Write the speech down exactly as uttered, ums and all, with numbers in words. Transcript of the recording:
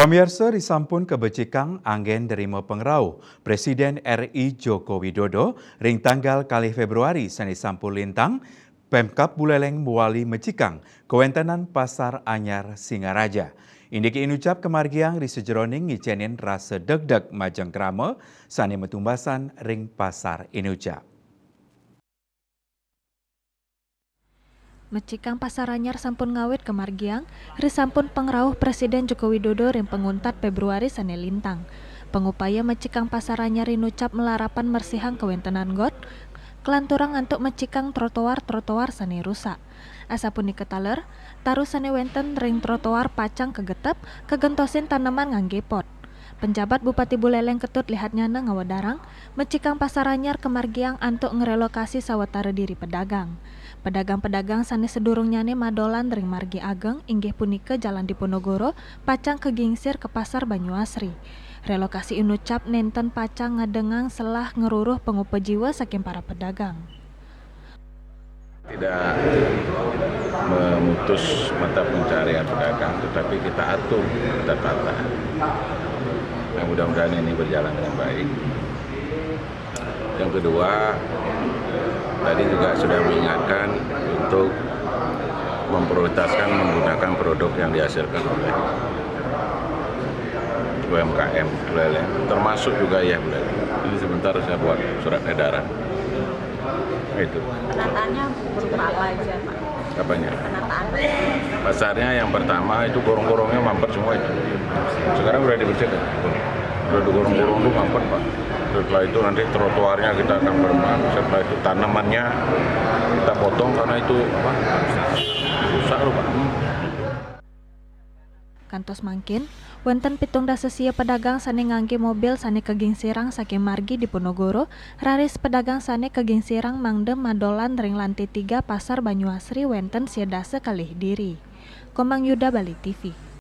Pamiarsa, risampun kabecikang anggen nrima pangrauh Presiden R I Joko Widodo ring tanggal kalih Februari sane sampun lintang, Pemkab Buleleng mawali mecikang kawentenan Pasar Anyar Singaraja. Indike inucap kamargiang ri sajeroning ngicenin rasa degdeg majeng krama sane matumbasan ring pasar inucap. Mecikang Pasar Anyar sampun ngawit kamargiang, risampun pangrauh Presiden Joko Widodo ring panguntat Februari sane lintang. Pangupaya mecikang Pasar Anyar inucap malarapan mersihang kawentenan got, kalanturang antuk mecikang trotoar-trotoar sane rusak. Asapunika taler, taru sane wenten ring trotoar pacang kagetep, kagentosin taneman ngangge pot. Penjabat Bupati Buleleng Ketut Lihatnyana ngawedarang, mecikang Pasar Anyar kamargiang antuk ngrelokasi sawatara diri pedagang. Pedagang-pedagang sane sadurungnyane madolan ring margi ageng, inggih punika Jalan Diponegoro, pacang kagingsir ka Pasar Banyuasri. Relokasi inucap nenten pacang ngadengang selah ngruruh pangupa jiwa saking para pedagang. Tidak memutus mata pencarian pedagang, tetapi kita atur, kita tata. Nah, mudah-mudahan ini berjalan dengan baik. Yang kedua, tadi juga sudah mengingatkan untuk memprioritaskan menggunakan produk yang dihasilkan oleh U M K M Buleleng, termasuk juga ya Buleleng. Ini sebentar saya buat surat edaran. Itu. Penataannya berupa apa aja, Pak? Apanya? Penataan. Pasarnya yang pertama itu gorong-gorongnya mampet semua itu. Sekarang udah dibersihkan. Udah digorong-gorong tuh mampet, Pak. Setelah itu nanti trotoarnya kita akan bermain. Setelah itu tanamannya kita potong karena itu apa? Susah loh, Pak. Kantos mangkin, wenten pitung dasa sia pedagang sane ngangge mobil sane kagingsirang saking margi Diponegoro, raris pedagang sane kagingsirang mangda madolan ring lantai tiga Pasar Banyuasri wenten sia dasa kalih diri. Komang Yuda, Bali T V.